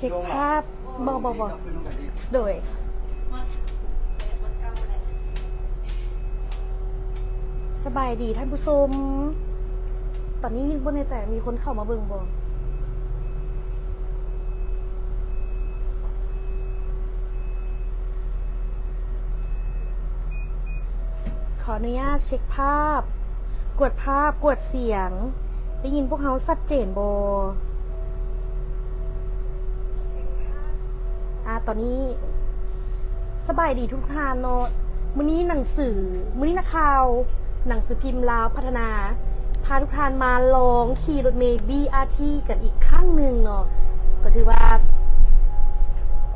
ເຊັກພາບ ບໍ່ ບໍ່ ບໍ່ ໂດຍ ສະບາຍດີທ່ານຜູ້ຊົມ. ຕອນນີ້ບໍ່ແນ່ໃຈມີຄົນເຂົ້າມາເບິ່ງບໍ່. ຂໍອະນຸຍາດເຊັກພາບ, ກວດພາບ, ກວດສຽງ. ໄດ້ຍິນພວກເຮົາຊັດເຈນບໍ່? ອາ ຕອນນີ້ ສະບາຍດີທຸກທ່ານເນາະ. ມື້ນີ້ໜັງສື ມື້ນີ້ນັກຂ່າວ ໜັງສືພິມລາວພັດທະນາ ພາທຸກທ່ານມາລອງຂີ່ລົດເມບີອາທີກັນອີກຄັ້ງໜຶ່ງເນາະ. ກໍຖືວ່າ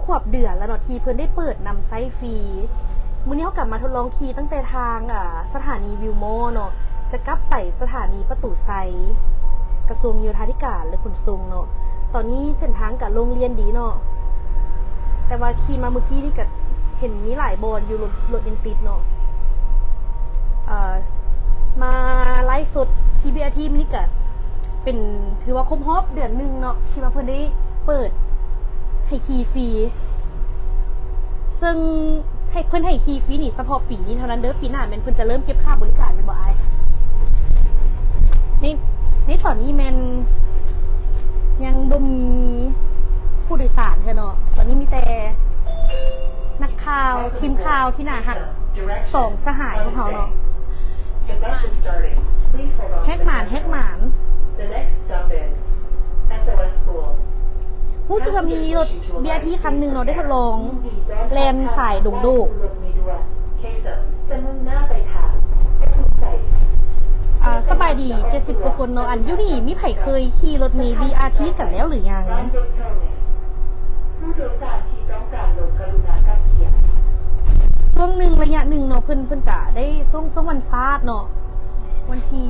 ຂວບເດືອນແລ້ວເນາະ ທີ່ເພິ່ນໄດ້ເປີດນຳໃຊ້ຟຣີ. ມື້ນີ້ເຮົາກໍມາທົດລອງຂີ່ຕັ້ງແຕ່ທາງ ອາ ສະຖານີວິວມໍເນາະ ຈະກັບໄປສະຖານີປະຕູໄຊ ກະຊວງໂຍທາທິການ ແລະ ຂົນສົ່ງເນາະ. ຕອນນີ້ເສັ້ນທາງກໍໂລ່ງລ່ຽນດີເນາະ ແຕ່ວ່າຂີ່ມາມື້ກີ້ນີ້ກໍເຫັນມີຫຼາຍບ່ອນຢູ່ ລົດ ລົດຍັງຕິດເນາະ. ເອີ ມາໄລຟ໌ສົດຂີ່ບີອາທີມື້ນີ້ກໍເປັນ ຖືວ່າຄົບຮອບເດືອນໜຶ່ງເນາະ ທີ່ວ່າເພິ່ນໄດ້ເປີດໃຫ້ຂີ່ຟຣີ ເຊິ່ງໃຫ້ ເພິ່ນໃຫ້ຂີ່ຟຣີນີ້ສະເພາະປີນີ້ເທົ່ານັ້ນເດີ. ປີໜ້າແມ່ນເພິ່ນຈະເລີ່ມເກັບຄ່າບໍລິການແມ່ນບໍ່ອ້າຍ? ໃນ ໃນຕອນນີ້ແມ່ນຍັງບໍ່ມີຜູ້ໂດຍສານເທື່ອເນາະ. ຕອນນີ້ມີແຕ່ນັກຂ່າວ ທີມຂ່າວທີ່ໜ້າຮັກ ສອງສະຫາຍຂອງເຮົາເນາະ. ແຮກໝານ ແຮກໝານ. ຮູ້ສຶກວ່າມີລົດບີອາທີຄັນໜຶ່ງເນາະ ໄດ້ທົດລອງແລ່ນສາຍດົງໂດກ. ອາ ສະບາຍດີ ເຈັດສິບກວ່າຄົນເນາະ. ອັນຢູ່ນີ້ມີໃຜເຄີຍຂີ່ລົດເມບີອາທີກັນແລ້ວຫຼືຍັງ? ຊ່ວງໜຶ່ງ ໄລຍະໜຶ່ງເນາະ ເພິ່ນ ເພິ່ນກະໄດ້ ຊ່ວງ ຊ່ວງວັນຊາດເນາະ ວັນທີ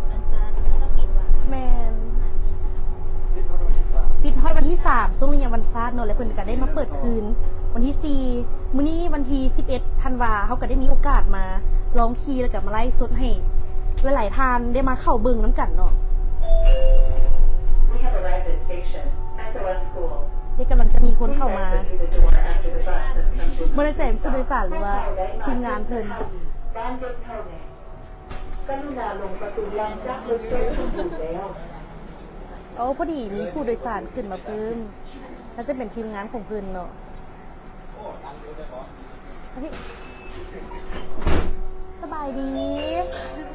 ວັນຊາດ ເຂົາເຈົ້າປິດວ່າ ແມ່ນ ປິດຮອດວັນທີສາມ ຊ່ວງໄລຍະວັນຊາດເນາະ ແລ້ວເພິ່ນກະໄດ້ມາເປີດຄືນວັນທີສີ່. ມື້ນີ້ວັນທີສິບເອັດທັນວາ ເຮົາກະໄດ້ມີໂອກາດມາລອງຂີ່ ແລ້ວກະມາໄລຟ໌ສົດໃຫ້ຫຼາຍໆທ່ານໄດ້ມາເຂົ້າເບິ່ງນຳກັນເນາະ. ນີ້ກຳລັງຈະມີຄົນເຂົ້າມາ ບໍ່ແນ່ໃຈເປັນຜູ້ໂດຍສານ ຫຼືວ່າທີມງານເພິ່ນ. ກະລຸນາລົງປະຕູຫຼັງຈາກລົດໂດຍສົມບູນແລ້ວ. ໂອ້ ພໍດີມີຜູ້ໂດຍສານຂຶ້ນມາເພີ່ມ ໜ້າຈະເປັນທີມງານຂອງເພິ່ນເນາະ. ສະບາຍດີ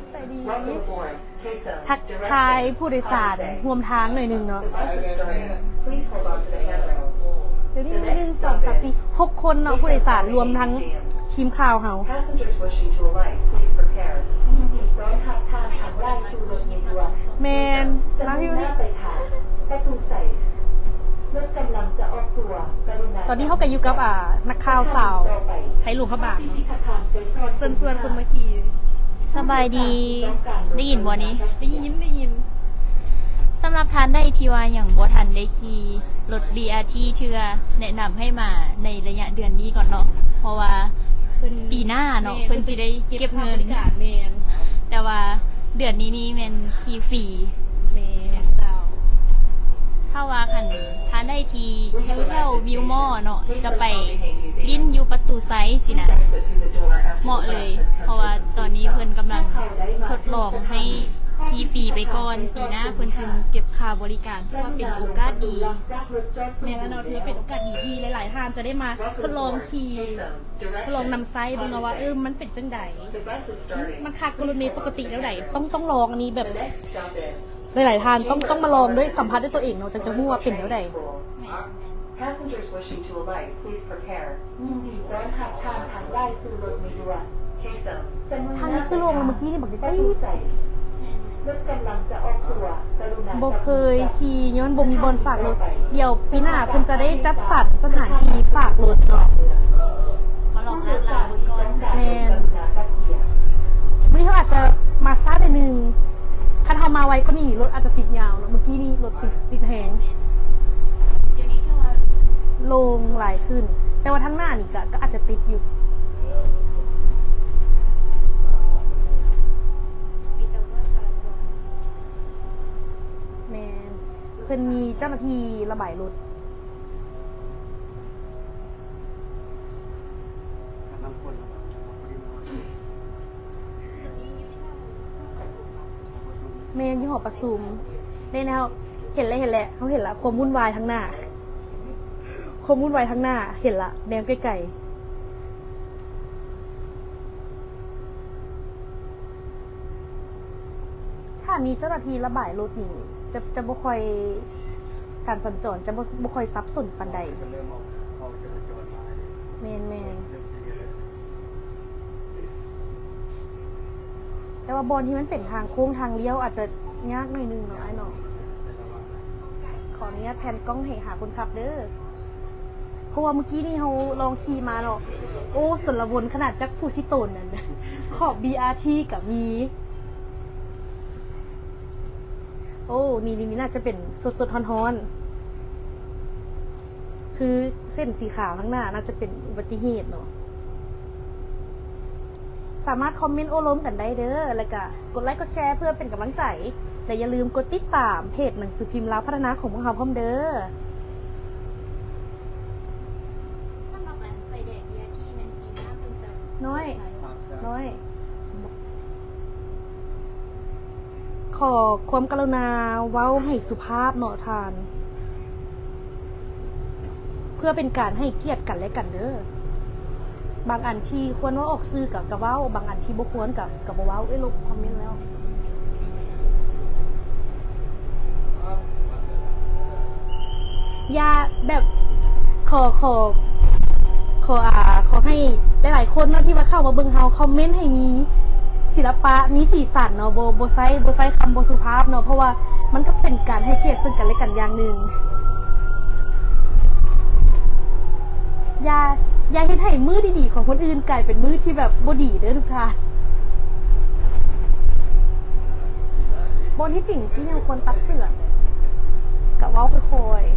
ສະບາຍດີ. ທັກທາຍຜູ້ໂດຍສານຮ່ວມທາງໜ້ອຍໜຶ່ງເນາະ. ດຽວນີ້ ໜຶ່ງ ສອງ ສາມ ສີ່ ຫົກຄົນເນາະ ຜູ້ໂດຍສານລວມທັງທີມຂ່າວເຮົາ. ແມ່ນ ມາພີ່ ມາພີ່. ຕອນນີ້ເຮົາກໍຢູ່ກັບ ອາ ນັກຂ່າວສາວໄທຫຼວງພະບາງ ເຊີນຊວນຄົນມາຂີ່. ສະບາຍດີ ໄດ້ຍິນບໍ່ນີ້? ໄດ້ຍິນ ໄດ້ຍິນ. ສຳລັບທ່ານໃດທີ່ວ່າຍັງບໍ່ທັນໄດ້ຂີ່ລົດບີອາທີເທື່ອ ແນະນຳໃຫ້ມາໃນໄລຍະເດືອນນີ້ກ່ອນເນາະ ເພາະວ່າ ເພິ່ນ ປີໜ້າເນາະ ແມ່ນ ເພິ່ນຊິໄດ້ເກັບເງິນ ເພິ່ນຊິໄດ້ເກັບຄ່າບໍລິການ. ແມ່ນ ແຕ່ວ່າເດືອນນີ້ນີ້ແມ່ນຂີ່ຟຣີ. ແມ່ນເຈົ້າ. ຖ້າວ່າຄັນທ່ານໃດທີ່ຢູ່ແຖວວິວມໍເນາະ ຈະໄປຫຼິ້ນຢູ່ປະຕູໄຊຊີ້ນະ ເໝາະເລີຍ ເພາະວ່າຕອນນີ້ເພິ່ນກຳລັງທົດລອງໃຫ້ຂີ່ຟຣີໄປກ່ອນ ປີໜ້າເພິ່ນຈຶ່ງເກັບຄ່າບໍລິການ ຖືວ່າເປັນໂອກາດດີ. ແມ່ນແລ້ວເນາະ ຖືວ່າເປັນໂອກາດດີທີ່ຫຼາຍໆທ່ານຈະໄດ້ມາທົດລອງຂີ່ ລອງນຳໃຊ້ເບິ່ງເນາະວ່າ ເອີ ມັນເປັນຈັ່ງໃດ ມັນຄັກກວ່າລົດເມປົກກະຕິແນວໃດ. ຕ້ອງ ຕ້ອງລອງອັນນີ້ແບບ ຫຼາຍໆທ່ານຕ້ອງ ຕ້ອງມາລອງດ້ວຍ ສຳຜັດດ້ວຍຕົວເອງເນາະ ຈັ່ງຈະຮູ້ວ່າເປັນແນວໃດ. ທາງນີ້ຄືໂລ່ງ ແລ້ວເມື່ອກີ້ນີ້ບັກຕິດຕິດ ບໍ່ເຄີຍຂີ່ ຍ້ອນບໍ່ມີບ່ອນຝາກລົດ. ດຽວປີໜ້າເພິ່ນຈະໄດ້ຈັດສັນສະຖານທີ່ຝາກລົດເນາະ. ມາລອງລາດລາວເບິ່ງກ່ອນ. ແມ່ນ. ມື້ນີ້ເຮົາອາດຈະມາຊ້າໜ້ອຍໜຶ່ງ. ຄັນເຮົາມາໄວກວ່ານີ້ ລົດອາດຈະຕິດຍາວເນາະ. ເມື່ອກີ້ນີ້ລົດຕິດ ຕິດແຮງ. ດຽວນີ້ຖືວ່າໂລ່ງຫຼາຍຂຶ້ນ ແຕ່ວ່າທາງໜ້ານີ້ກະ ກະອາດຈະຕິດຢູ່. ແມ່ນ. ເພິ່ນມີເຈົ້າໜ້າທີ່ລະບາຍລົດ. ແມ່ນ ຢູ່ຫໍປະຊຸມ. ແມ່ນແລ້ວ ເຫັນແລ້ວ ເຫັນແລ້ວ ເຮົາເຫັນລະ ຄວາມວຸ່ນວາຍທາງໜ້າ ຄວາມວຸ່ນວາຍທາງໜ້າ ເຫັນລະ ແນມໄກໆ. ຖ້າມີເຈົ້າໜ້າທີ່ລະບາຍລົດນີ້ ຈະ ຈະບໍ່ຄ່ອຍ ການສັນຈອນຈະບໍ່ ບໍ່ຄ່ອຍສັບສົນປານໃດ. ແມ່ນໆ. ແຕ່ວ່າບ່ອນທີ່ມັນເປັນທາງໂຄ້ງທາງລ້ຽວອາດຈະຍາກໜ້ອຍໜຶ່ງເນາະ ອ້າຍເນາະ. ຂໍອະນຸຍາດແພນກ້ອງໃຫ້ຫາຄົນຂັບເດີ ເພາະວ່າມື້ກີ້ນີ້ເຮົາລອງຂີ່ມາເນາະ ໂອ້ ຊົນລະວົນຂະໜາດຈັກຜູ້ຊິໂຕນນັ້ນ ຂອບບີອາທີກະມີ. ໂອ້ ນີ້ ນີ້ ນີ້ໜ້າຈະເປັນສົດໆ ຮ້ອນໆ. ຄືເສັ້ນສີຂາວທາງໜ້າໜ້າຈະເປັນອຸບັດຕິເຫດເນາະ. ສາມາດຄອມເມັນໂອ້ລົມກັນໄດ້ເດີ ແລ້ວກະກົດໄລກົດແຊເພື່ອເປັນກຳລັງໃຈ ແລະ ຢ່າລືມກົດຕິດຕາມເພຈໜັງສືພິມລາວພັດທະນາຂອງພວກເຮົາພ້ອມເດີ. ສຳລັບອັນໄຟແດງ ບີອາທີ ແມ່ນປີໜ້າເພິ່ນຈະ ນ້ອຍ ນ້ອຍ. ຂໍຄວາມກະລຸນາເວົ້າໃຫ້ສຸພາບເນາະທ່ານ ເພື່ອເປັນການໃຫ້ກຽດກັນແລະກັນເດີ. ບາງອັນທີ່ຄວນເວົ້າອອກສື່ກະ ກະເວົ້າ, ບາງອັນທີ່ບໍ່ຄວນກະ ກະບໍ່ເວົ້າ. ເອີຍ ລົບຄອມເມັນແລ້ວ. ຢ່າແບບ ຂໍ ຂໍ ຂໍ ອ່າ ຂໍໃຫ້ຫຼາຍໆຄົນເນາະ ທີ່ວ່າເຂົ້າມາເບິ່ງເຮົາ ຄອມເມັນໃຫ້ມີສິລະປະ ມີສີສັນເນາະ ບໍ່ ບໍ່ໃຊ້ ບໍ່ໃຊ້ຄຳບໍ່ສຸພາບເນາະ ເພາະວ່າມັນກະເປັນການໃຫ້ກຽດເຊິ່ງກັນແລະກັນຢ່າງໜຶ່ງ. ຢ່າ ຢ່າເຮັດໃຫ້ມື້ດີໆຂອງຄົນອື່ນກາຍເປັນມື້ທີ່ແບບບໍ່ດີເດີທຸກທ່ານ. ບໍ່ ທີ່ຈິງທີ່ຍັງຄວນຕັກເຕືອນ ກະເວົ້າຄ່ອຍໆ.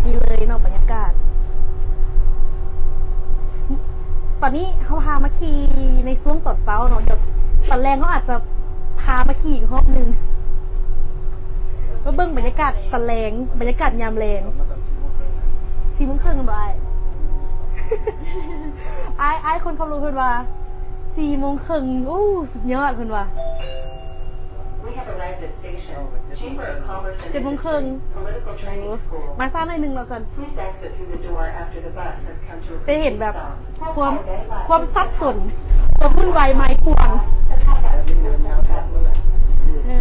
ນີ້ເລີຍເນາະ ບັນຍາກາດ ຕອນນີ້ເຮົາພາມາຂີ່ໃນຊ່ວງຕອນເຊົ້າເນາະ ດຽວຕອນແລງເຮົາອາດຈະພາມາຂີ່ອີກຮອບໜຶ່ງ ມາເບິ່ງບັນຍາກາດຕອນແລງ ບັນຍາກາດຍາມແລງ. ສີ່ໂມງເຄິ່ງ ສີ່ໂມງເຄິ່ງແມ່ນບໍ່ອ້າຍ? ອ້າຍ ອ້າຍຄົນຂັບລົດເພິ່ນວ່າ ສີ່ໂມງເຄິ່ງ ໂອ້ ສຸດຍອດເພິ່ນວ່າ. ເຈັດໂມງເຄິ່ງ ໂອ້ ມາຊ້າໜ້ອຍໜຶ່ງເນາະຊັ້ນ. ຈະເຫັນແບບຄວາມ ຄວາມສັບສົນ ຄວາມວຸ່ນວາຍມາຍປ່ວງ. ເອີ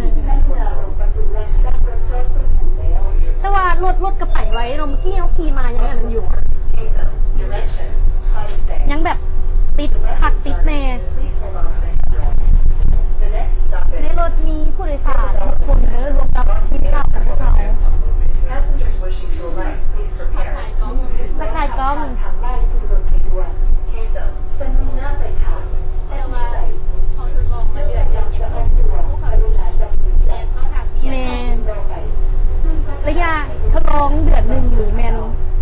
ແຕ່ວ່າລົດ ລົດກະໄປໄວເນາະ ເມື່ອກີ້ເຮົາຂີ່ມາຍັງອັນນັ້ນຢູ່ ຍັງແບບຕິດຄັກຕິດແນ່. ໃນລົດມີຜູ້ໂດຍສານຫົກຄົນເດີ ລວມກັບທີມຂ່າວຂອງພວກເຮົາ. ທັກທາຍກ້ອງ. ແມ່ນ ໄລຍະທົດລອງເດືອນໜຶ່ງນີ້ແມ່ນ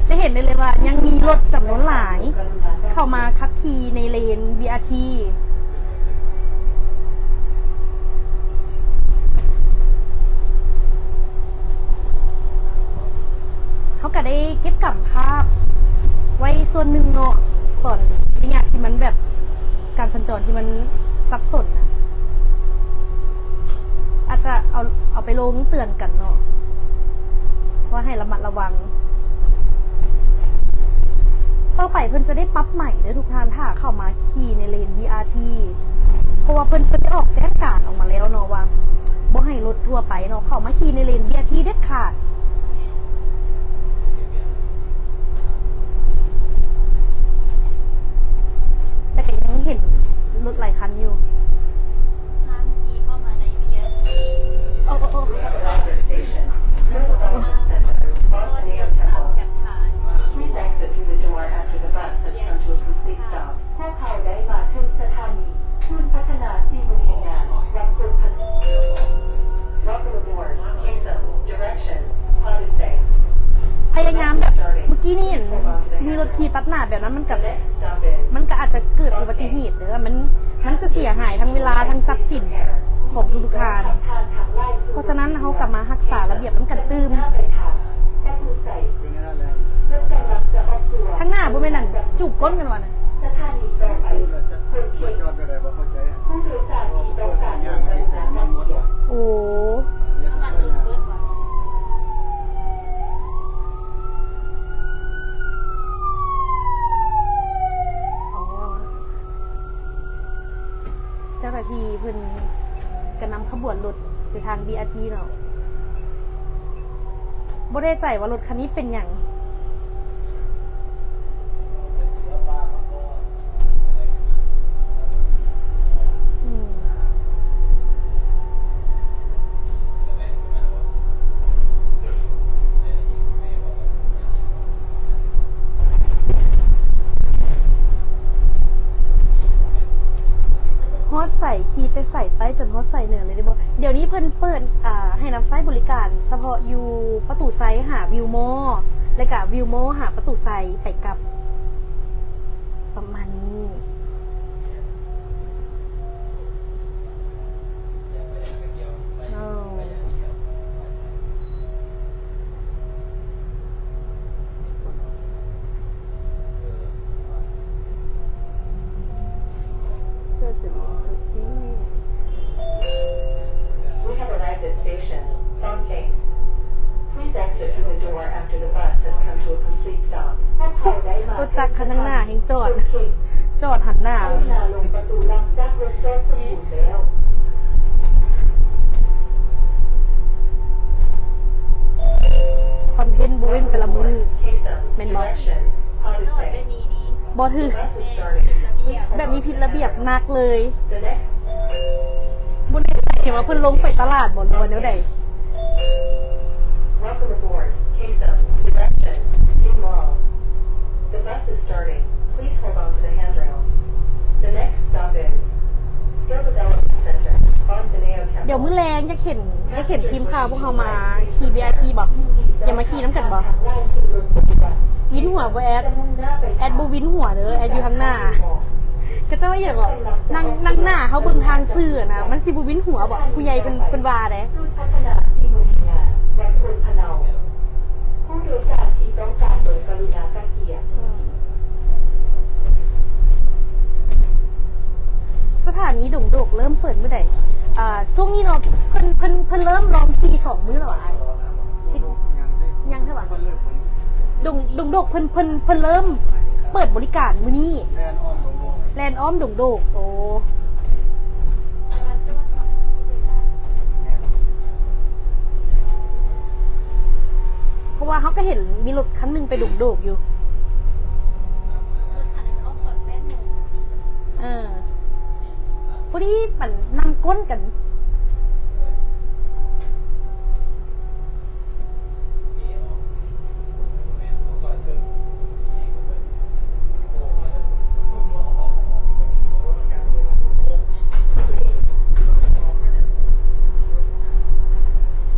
ຈະເຫັນໄດ້ເລີຍວ່າ ຍັງມີລົດຈຳນວນຫຼາຍເຂົ້າມາຂັບຂີ່ໃນເລນ ບີອາທີ. ເຮົາກະໄດ້ເກັບກຳພາບໄວ້ສ່ວນໜຶ່ງເນາະ ຕອນໄລຍະທີ່ມັນແບບ ການສັນຈອນທີ່ມັນສັບສົນນະ ອາດຈະເອົາ ເອົາໄປລົງເຕືອນກັນເນາະ ວ່າໃຫ້ລະມັດລະວັງ. ຕໍ່ໄປເພິ່ນຈະໄດ້ປັບໃໝເດີທຸກທ່ານ ຖ້າເຂົ້າມາຂີ່ໃນເລນ ບີອາທີ ເພາະວ່າເພິ່ນ ເພິ່ນໄດ້ອອກແຈ້ງການອອກມາແລ້ວເນາະ ວ່າບໍ່ໃຫ້ລົດທົ່ວໄປເນາະ ເຂົ້າມາຂີ່ໃນເລນ ບີອາທີ ເດັດຂາດ. ແຕ່ກະຍັງເຫັນລົດຫຼາຍຄັນຢູ່. ຫ້າມຂີ່ເຂົ້າມາໃນ ບີອາທີ ໂອ້ ໂອ້ ໂອ້ Please exit through the door after the bus has come to a complete stop. ພວກເຮົາໄດ້ມາເຖິງສະຖານີ ສູນພັດທະນາສີມຸມແຮງງານ ວັດໂພນພະ Welcome aboard. Kingdom. Direction. Palisades. ພະຍາຍາມແບບ ເມື່ອກີ້ນີ້ ຊິມີລົດຂີ່ຕັດໜ້າແບບນັ້ນ ມັນກະ ມັນກະອາດຈະເກີດອຸບັດຕິເຫດເດີ ມັນ ມັນຈະເສຍຫາຍທັງເວລາ ທັງຊັບສິນຂອງທຸກໆທ່ານ. ເພາະສະນັ້ນ ເຮົາກະມາຮັກສາລະບຽບນຳກັນຕື່ມ. ທາງໜ້າບໍ່ແມ່ນອັນຈູບກົ້ນກັນຫວານະ? ຈອດແບບໃດບໍ່ເຂົ້າໃຈ ຜູ້ໂດຍສານທີ່ຕ້ອງການລົງໄປ ໂອ້ ເຈົ້າໜ້າທີ່ເພິ່ນກະນຳຂະບວນລົດໄປທາງ ບີອາທີ ເນາະ. ບໍ່ແນ່ໃຈວ່າລົດຄັນນີ້ເປັນຫຍັງ. ອືມ ຮອດໃສ? ຂີ່ແຕ່ສາຍໃຕ້ຈົນຮອດສາຍເໜືອເລີຍເດ້ບໍ່? ດຽວນີ້ເພິ່ນເປີດ ອ່າ ໃຫ້ນຳໃຊ້ບໍລິການສະເພາະຢູ່ປະຕູໄຊຫາວິວມໍ ແລະກະວິວມໍຫາປະຕູໄຊໄປກັບ ປະມານນີ້. ລົດຈັກຄັນທາງໜ້າແຮ່ງຈອດ ຈອດຫັນໜ້າ ຄອນເທັນບໍ່ເວັ້ນແຕ່ລະມື້ ແມ່ນບໍ່? ບໍ່ຖືກ ແບບນີ້ຜິດລະບຽບໜັກເລີຍ. ບໍ່ແນ່ໃຈວ່າເພິ່ນລົງໄປຕະຫຼາດບໍ່ ຫຼືວ່າແນວໃດ? Welcome aboard K S U M Direction New Mall. The bus is starting. Please hold on to the handrail. The next stop is Skill Development Center, Fontaneo Temple. ດຽວມື້ແລງຢາກເຫັນ ຢາກເຫັນທີມຂ່າວພວກເຮົາມາຂີ່ ບີອາທີ ບໍ່? ຢາກມາຂີ່ນຳກັນບໍ່? ວິນຫົວບໍ່ແອດ? ແອດບໍ່ວິນຫົວເດີ ແອດຢູ່ທາງໜ້າ. ເຂົາເຈົ້າວ່າຫຍັງເກາະ ນັ່ງ ນັ່ງໜ້າເຮົາເບິ່ງທາງຊື່ນະ ມັນຊິບໍ່ວິນຫົວບໍ່? ຜູ້ໃຫຍ່ເພິ່ນ ເພິ່ນວ່າເດ້. ສູນພັດທະນາທີ່ເມືອງງານ ວັດໂພນພະເນົາ. ຜູ້ໂດຍສານທີ່ຕ້ອງການໂດຍກະລຸນາກະກຽດ. ອືມ ສະຖານີດົງໂດກເລີ່ມເປີດມື້ໃດ? ອ່າ ຊ່ວງນີ້ເນາະ ເພິ່ນ ເພິ່ນ ເພິ່ນເລີ່ມລອງຂີ່ສອງມື້ແລ້ວຫວາອ້າຍ? ຍັງເທື່ອຫວາ? ດົງ ດົງໂດກເພິ່ນ ເພິ່ນ ເພິ່ນເລີ່ມເປີດບໍລິການມື້ນີ້ ແລ່ນອ້ອມດົງໂດກ ແລ່ນອ້ອມດົງໂດກ. ໂອ້ ເພາະວ່າເຮົາກະເຫັນມີລົດຄັນໜຶ່ງໄປດົງໂດກຢູ່. ເອີ ພໍດີມັນນຳກົ້ນກັນ.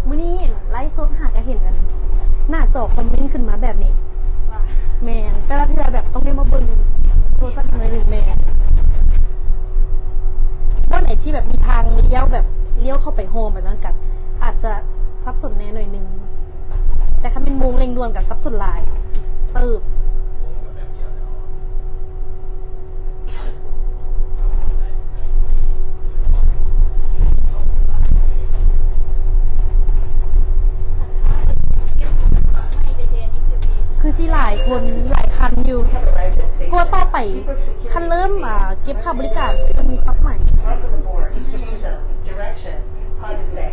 ມື້ນີ້ໄລຟ໌ສົດຫາກະເຫັນອັນ ໜ້າຈໍຄອມເມັນຂຶ້ນມາແບບນີ້. ວ່າ ແມ່ນ ແຕ່ລະເທື່ອແບບຕ້ອງໄດ້ມາເບິ່ງໂທລະສັບໜ້ອຍໜຶ່ງແດ່. ບ່ອນໃດທີ່ແບບມີທາງລ້ຽວ ແບບລ້ຽວເຂົ້າໄປໂຮມແບບນັ້ນກະອາດຈະສັບສົນແດ່ໜ້ອຍໜຶ່ງ. ແຕ່ຄັນແມ່ນໂມງເລັ່ງດ່ວນກະສັບສົນຫຼາຍເຕີບ. ຄືຊິຫຼາຍຄົນຫຼາຍຄັນຢູ່ ເພາະວ່າຕໍ່ໄປຄັນເລີ່ມ ອ່າ ເກັບຄ່າບໍລິການ ມັນມີປັບໃໝ. Direction, Pondicherry.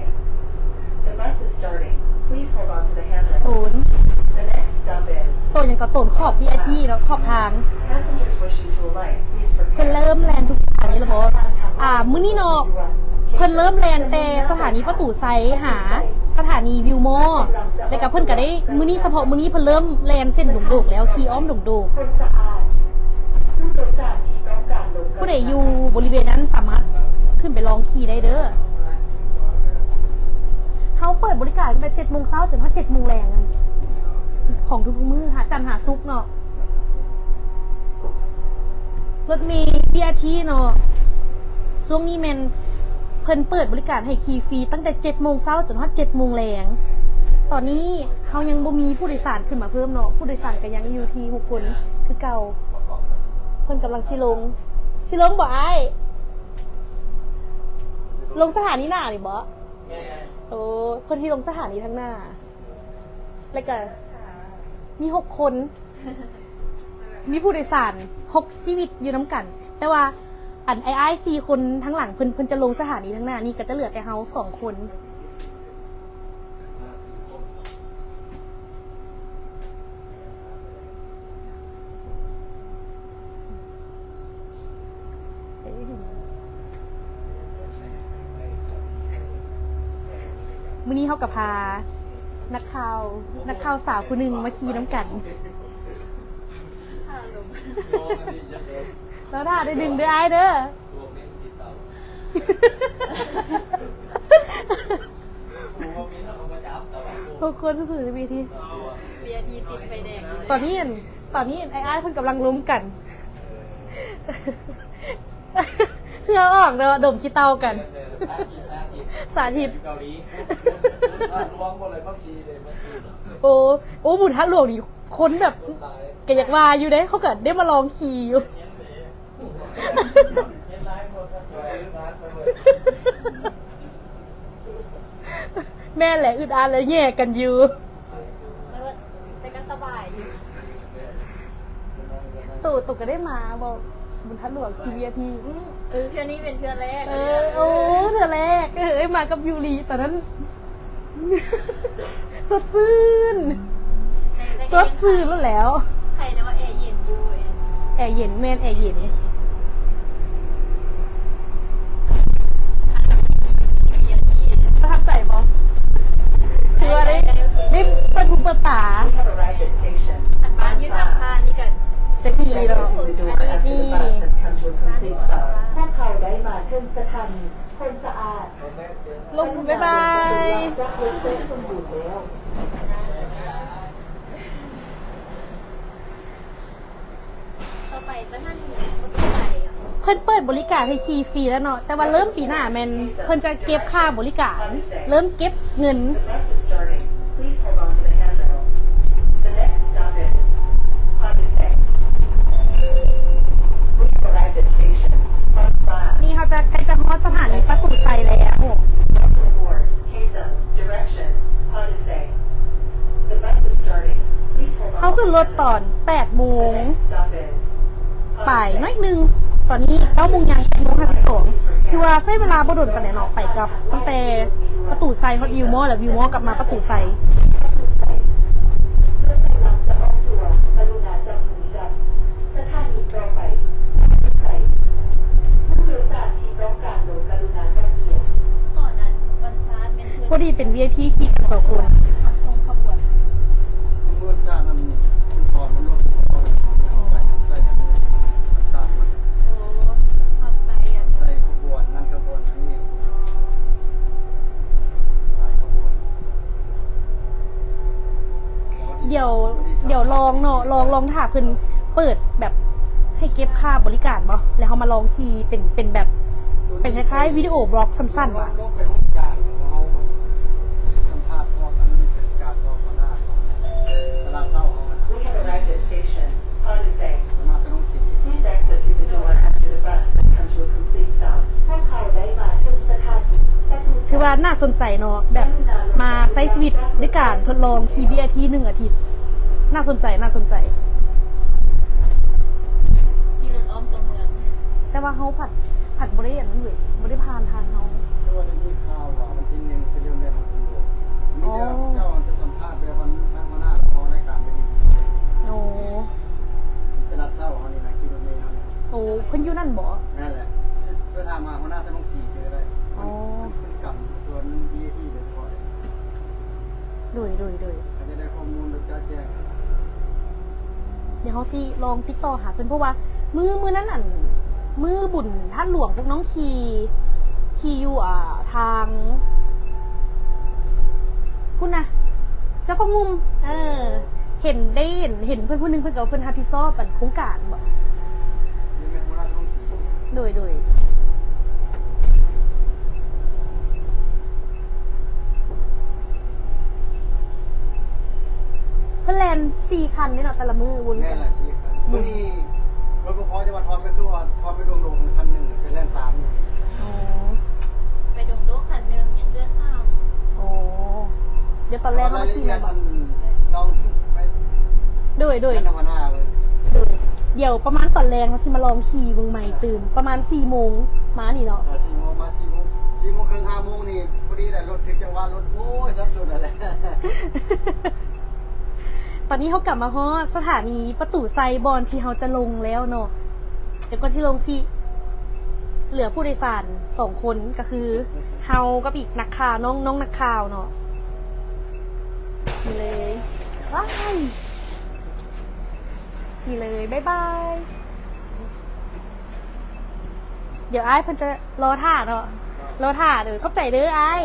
The bus is starting. Please hold on to the handrail. ໂຕນ The next stop is ໂຕນຫຍັງເກາະ ໂຕນຂອບ ວີໄອພີ ເນາະ ຂອບທາງ. Passengers wishing to alight, please prepare. ເພິ່ນເລີ່ມແລ່ນທຸກສະຖານີແລ້ວບໍ່? ອ່າ ມື້ນີ້ເນາະ ເພິ່ນເລີ່ມແລ່ນແຕ່ສະຖານີປະຕູໄຊຫາສະຖານີວິວມໍ ແລ້ວກະເພິ່ນກະໄດ້ ມື້ນີ້ ສະເພາະມື້ນີ້ເພິ່ນເລີ່ມແລ່ນເສັ້ນດົງໂດກແລ້ວ ຂີ່ອ້ອມດົງໂດກ. ຜູ້ໃດຢູ່ບໍລິເວນນັ້ນສາມາດຂຶ້ນໄປລອງຂີ່ໄດ້ເດີ. ເຮົາເປີດບໍລິການຕັ້ງແຕ່ເຈັດໂມງເຊົ້າຈົນຮອດເຈັດໂມງແລງ ຂອງທຸກໆມື້ ຫາ ຈັນຫາສຸກເນາະ. ລົດເມ ບີອາທີ ເນາະ ຊ່ວງນີ້ແມ່ນເພິ່ນເປີດບໍລິການໃຫ້ຂີ່ຟຣີຕັ້ງແຕ່ເຈັດໂມງເຊົ້າຈົນຮອດເຈັດໂມງແລງ. ຕອນນີ້ເຮົາຍັງບໍ່ມີຜູ້ໂດຍສານຂຶ້ນມາເພີ່ມເນາະ ຜູ້ໂດຍສານກະຍັງຢູ່ທີ່ຫົກຄົນຄືເກົ່າ. ເພິ່ນກຳລັງຊິລົງ. ຊິລົງບໍ່ອ້າຍ? ລົງສະຖານີໜ້ານີ້ບໍ່? ແມ່ນ. ໂອ້ ເພິ່ນຊິລົງສະຖານີທາງໜ້າ ແລ້ວກະມີຫົກຄົນ ມີຜູ້ໂດຍສານຫົກຊີວິດຢູ່ນຳກັນ ແຕ່ວ່າອັນອ້າຍໆສີ່ຄົນທາງຫຼັງ ເພິ່ນ ເພິ່ນຈະລົງສະຖານີທາງໜ້ານີ້ ກໍຈະເຫຼືອແຕ່ເຮົາສອງຄົນ. ມື້ນີ້ເຮົາກໍພານັກຂ່າວ ນັກຂ່າວສາວຜູ້ໜຶ່ງມາຂີ່ນຳກັນ. ລາວຖ້າໄດ້ດຶງເດີອ້າຍເດີ. ທຸກຄົນສູ້ໆໃນເວທີ ເວທີຕິດໄຟແດງຢູ່. ຕອນນີ້ ຕອນນີ້ອ້າຍໆເພິ່ນກຳລັງລົມກັນ ເຫື່ອອອກເນາະ ດົມຂີ້ເຕົ່າກັນ ສາທິດ. ໂອ້ ໂອ້ ບຸນທາດຫຼວງນີ້ ຄົນແບບ ກໍຢາກວ່າຢູ່ເດ້ ເຂົາກໍໄດ້ມາລອງຂີ່ຢູ່. ແມ່ນແຫຼະ ອຶດອັດແລະແຍ່ກັນຢູ່ ແຕ່ກໍສະບາຍຢູ່. ໂຕ ໂຕກໍໄດ້ມາບໍ່ ບຸນທາດຫຼວງ ທີ່ ວີໄອພີ ອືມ ເອີ ເທື່ອນີ້ເປັນເທື່ອແລກ. ເອີ ໂອ້ ເທື່ອແລກ ເອີ ມາກັບຢູຣິ ຕອນນັ້ນ ສົດຊື່ນ ສົດຊື່ນແລ້ວ. ໃຄແຕ່ວ່າແອເຢັນຢູ່ ແອເຢັນ ແມ່ນແອເຢັນ. ປະທັບໃຈບໍ່? ຖືວ່າໄດ້ ໄດ້ເປີດຫູເປີດຕາ. ອັນບ້ານຢູ່ທາງຜ່ານນີ້ກໍຈະຂີ່ເນາະ ອັນນີ້ ພວກເຂົາໄດ້ມາເຖິງສະຖານີຄົນສະອາດ. ລົງ ບາຍບາຍ. ເພິ່ນເປີດບໍລິການໃຫ້ຂີ່ຟຣີແລ້ວເນາະ ແຕ່ວ່າເລີ່ມປີໜ້າແມ່ນເພິ່ນຈະເກັບຄ່າບໍລິການ ເລີ່ມເກັບເງິນ. ນີ້ເຮົາຈະ ໃກ້ຈະຮອດສະຖານີປະຕູໄຊແລ້ວ. ເຮົາຂຶ້ນລົດຕອນແປດໂມງປາຍໜ້ອຍໜຶ່ງ ຕອນນີ້ເກົ້າໂມງຍ່າງ ແປດໂມງຫ້າສິບສອງ ຖືວ່າໃຊ້ເວລາບໍ່ດົນປານໃດເນາະ ໄປກັບ ຕັ້ງແຕ່ປະຕູໄຊຮອດວິວມໍ ແລ້ວວິວມໍກັບມາປະຕູໄຊ. ສະຖານີຕໍ່ໄປ ຜູ້ໂດຍສານທີ່ຕ້ອງການລົງກະລຸນາກັບກຽດ. ຕອນນັ້ນວັນຊາດແມ່ນເພື່ອນ ພໍດີເປັນ ວີໄອພີ ຂີ່ກັນສອງຄົນ. ຮັບສົ່ງຂະບວນ ຂະບວນຊາດນັ້ນ ຕອນມັນລົດ ໃສ່ກັນ ວັນຊາດມັນ ໂອ້ ຮັບໃສ່ ໃສ່ຂະບວນນັ້ນຂະບວນນີ້ ຫຼາຍຂະບວນ. ດຽວ ດຽວລອງເນາະ ລອງ ລອງຖ້າເພິ່ນເປີດແບບໃຫ້ເກັບຄ່າບໍລິການບໍ່ ແລ້ວເຮົາມາລອງຂີ່ເປັນ ເປັນແບບ ເປັນຄ້າຍໆວິດີໂອບລັອກສັ້ນໆວ່າ. ຖືວ່າໜ້າສົນໃຈເນາະ ແບບມາໃຊ້ຊີວິດດ້ວຍການທົດລອງຂີ່ ບີ ອາ ທີ ໜຶ່ງອາທິດ. ໜ້າສົນໃຈ ໜ້າສົນໃຈ. ຂີ່ລົດອ້ອມຕົວເມືອງ ແຕ່ວ່າເຮົາພັດ ພັດບໍ່ໄດ້ອັນນັ້ນເວີຍ ບໍ່ໄດ້ຜ່ານທາງເຮົາ. ແຕ່ວ່າໄດ້ຍິນຂ່າວວ່າວັນທີໜຶ່ງຊິເລີ່ມແລ່ນຮອດອຸດົມ. ມີແຕ່ເຈົ້າໄປສຳພາດແບບອັນທາງຫົວໜ້າເຂົາໃນການໄປດິນ. ໂອ້ ຕະຫຼາດເຊົ້າເຮົານີ້ນະ ຂີ່ລົດເມເຮົານີ້. ໂອ້ ເພິ່ນຢູ່ນັ້ນບໍ່? ແມ່ນແຫຼະ ໄປຖາມຫາຫົວໜ້າທະນົງສີຊື່ກໍໄດ້. ອໍ ເພິ່ນ ເພິ່ນກຳຕົວມີວີໄອພີໂດຍສະເພາະເດ້. ໂດຍ ໂດຍ ໂດຍ ອາດຈະໄດ້ຂໍ້ມູນແບບຈະແຈ້ງ. ດຽວເຮົາຊິລອງຕິດຕໍ່ຫາເພິ່ນ ເພາະວ່າມື້ ມື້ນັ້ນ ອັນ ມື້ບຸນທາດຫຼວງ ພວກນ້ອງຂີ່ ຂີ່ຢູ່ ອ່າ ທາງພຸ້ນນະ ເຈົ້າຂອງງຸ່ມ. ເອີ ເຫັນ ໄດ້ເຫັນ ເຫັນເພິ່ນຜູ້ໜຶ່ງ ເພິ່ນກໍວ່າເພິ່ນຮັບຜິດຊອບ ອັນ ໂຄງການບໍ? ໂດຍ ໂດຍ. ເພິ່ນແລ່ນສີ່ຄັນເດ້ເນາະ ແຕ່ລະມື້ວົນກັນ. ແມ່ນລະ ສີ່ຄັນ. ມື້ນີ້ລົດບໍ່ພໍ ຈະວ່າທອດໄປ ຄືວ່າທອດໄປໂດນໆ. ດຽວຕອນແລງເຮົາມາຂີ່ແມ່ນບໍ່? ລອງໄປ ໂດຍ ໂດຍ ແມ່ນຫົວໜ້າເບິ່ງ ໂດຍ ດຽວປະມານຕອນແລງເຮົາຊິມາລອງຂີ່ເບິ່ງໃໝ່ຕື່ມ ປະມານສີ່ໂມງມານີ້ເນາະ ອ່າ ສີ່ໂມງມາ ສີ່ໂມງ ສີ່ໂມງເຄິ່ງ ຫ້າໂມງນີ້ ພໍດີແຫຼະ ລົດຖືກຈັງຫວະ ລົດ ໂອ້ຍ ສັບສົນແລ້ວແຫຼະ. ຕອນນີ້ເຮົາກະມາຮອດສະຖານີປະຕູໄຊ ບ່ອນທີ່ເຮົາຈະລົງແລ້ວເນາະ. ແລ້ວກ່ອນຊິລົງຊິເຫຼືອຜູ້ໂດຍສານສອງຄົນ ກະຄືເຮົາກັບອີກນັກຂ່າວ ນ້ອງ ນ້ອງນັກຂ່າວເນາະ. ນີ້ເລີຍ ວ້າຍ ນີ້ເລີຍ ບາຍບາຍ. ດຽວອ້າຍເພິ່ນຈະລໍຖ້າເນາະ ລໍຖ້າເດີ. ຂອບໃຈເດີອ້າຍ.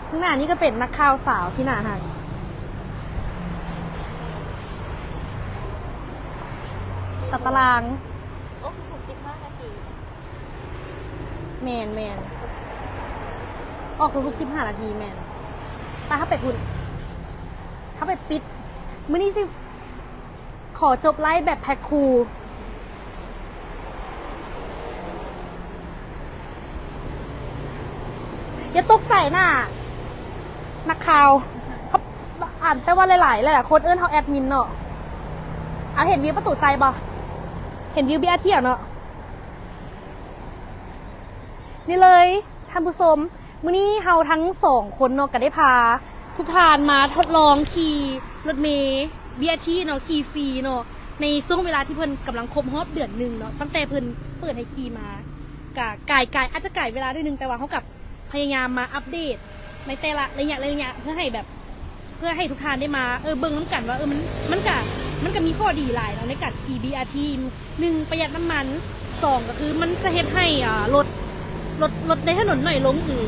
ຂ້າງໜ້ານີ້ກະເປັນນັກຂ່າວສາວທີ່ໜ້າຮັກ. ຕາຕະລາງ ອອກທຸກໆສິບຫ້ານາທີ ແມ່ນໆ ອອກທຸກໆສິບຫ້ານາທີ ແມ່ນ. ໄປ ເຮົາໄປພຸ້ນ ເຮົາໄປປິດ ມື້ນີ້ຊິ ຂໍຈົບໄລແບັກແພັກຄູ ຢ່າຕົກໃສ່ໜ້ານັກຂ່າວ ເຮົາອ່ານແຕ່ວ່າຫຼາຍໆ ຫຼາຍໆຄົນເອີ້ນເຮົາແອດມິນເນາະ. ເອົາ ເຫັນວິວປະຕູໄຊບໍ່? ເຫັນວິວບີອາທີແລ້ວເນາະ. ນີ້ເລີຍ ທ່ານຜູ້ຊົມ ມື້ນີ້ເຮົາທັງສອງຄົນເນາະ ກະໄດ້ພາທຸກທ່ານມາທົດລອງຂີ່ລົດເມບີອາທີເນາະ ຂີ່ຟຣີເນາະ ໃນຊ່ວງເວລາທີ່ເພິ່ນກຳລັງຄົບຮອບເດືອນໜຶ່ງເນາະ ຕັ້ງແຕ່ເພິ່ນເປີດໃຫ້ຂີ່ມາ ກະກາຍ ກາຍ ອາດຈະກາຍເວລາໜ້ອຍໜຶ່ງ ແຕ່ວ່າເຮົາກະພະຍາຍາມມາອັບເດດໃນແຕ່ລະໄລຍະ ໄລຍະ ເພື່ອໃຫ້ແບບ ເພື່ອໃຫ້ທຸກທ່ານໄດ້ມາ ເອີ ເບິ່ງນຳກັນວ່າ ເອີ ມັນ ມັນກະ ມັນກະມີຂໍ້ດີຫຼາຍເນາະ ໃນການຂີ່ບີອາທີ ໜຶ່ງ ປະຢັດນ້ຳມັນ ສອງ ກະຄືມັນຈະເຮັດໃຫ້ ອ່າ ລົດ ລົດ ລົດໃນຖະໜົນໜ້ອຍລົງ ຫຼື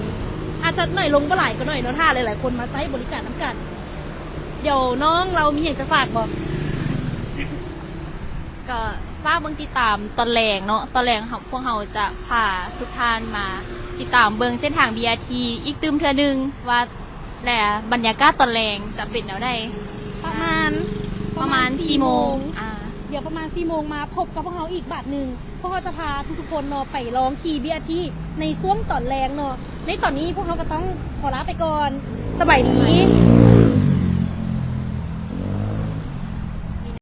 ອາດຈະໜ້ອຍລົງບໍ່ຫຼາຍກະໜ້ອຍເນາະ ຖ້າຫຼາຍໆຄົນມາໃຊ້ບໍລິການນຳກັນ. ດຽວນ້ອງລາວມີຫຍັງຈະຝາກບໍ່? ກະຝາກເບິ່ງຕິດຕາມຕອນແລງເນາະ ຕອນແລງເຮົາ ພວກເຮົາຈະພາທຸກທ່ານມາຕິດຕາມເບິ່ງເສັ້ນທາງບີອາທີອີກຕື່ມເທື່ອໜຶ່ງວ່າ ແລະ ບັນຍາກາດຕອນແລງຈະເປັນແນວໃດ? ປະມານ ປະມານສີ່ໂມງ ອ່າ ດຽວປະມານສີ່ໂມງມາພົບກັບພວກເຮົາອີກບາດໜຶ່ງ ພວກເຮົາຈະພາທຸກໆຄົນເນາະໄປລອງຂີ່ບີອາທີໃນຊ່ວງຕອນແລງເນາະ. ໃນຕອນນີ້ພວກເຮົາກະຕ້ອງຂໍລາໄປກ່ອນ ສະບາຍດີ.